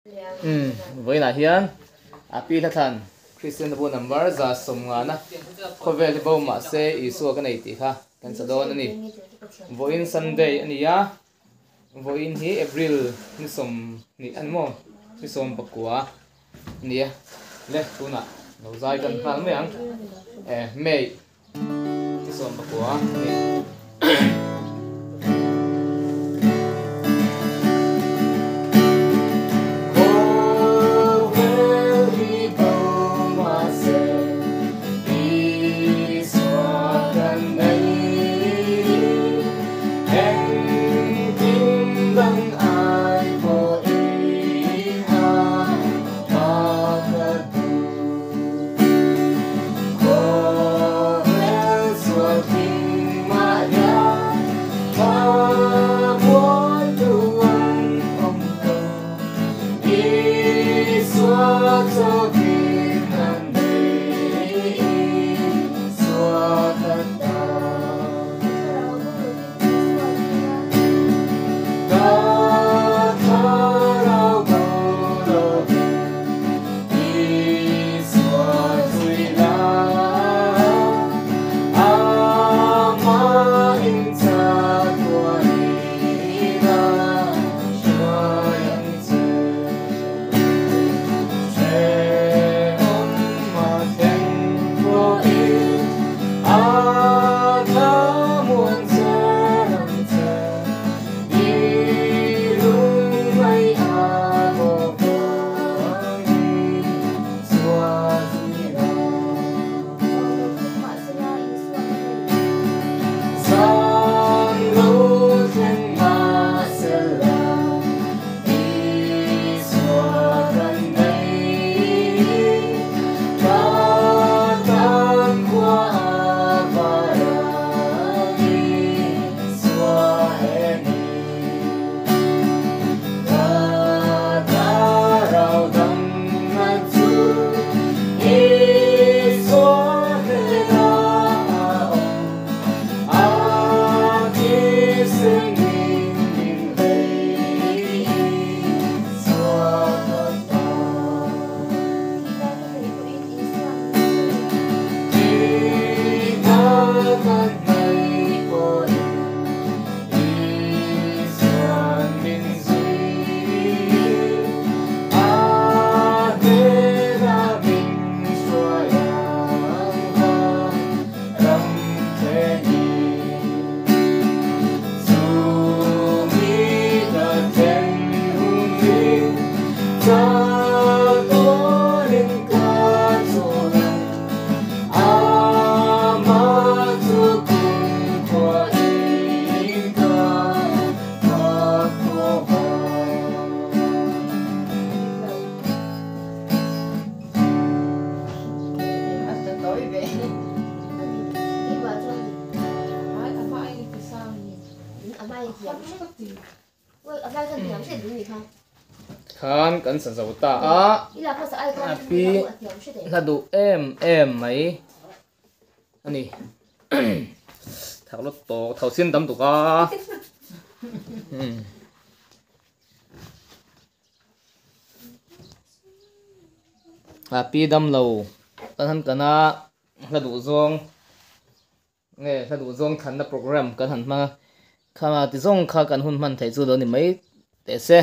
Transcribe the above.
Umm vawiinah hian a pi Hlathan Kristian bu number 150 khawvel hi bo mahse Isua ka nei tih kha kan sa dawn a ni. Vawiin Sunday a ni a, vawiin hi April ni 20 a ni maw? Ni 19 a ni a, le tunah lo zai kan nghal mai ang e May Ni 19 a ni. Khawvel hi bo mahse Isua kan nei. Engtin dang ai pawhin a pa ka duh. Khan kan sa zo ta a, a pi hla duh em em mai a ni. Thak lawt tawk tho sin tam tuk a. A pi dam lo kan han kan a hla duh zawng nge hla duh zawng thlanna program kan han hmang a khanga ti zawng kha kan hun hman theih chu lo ni mai teh se.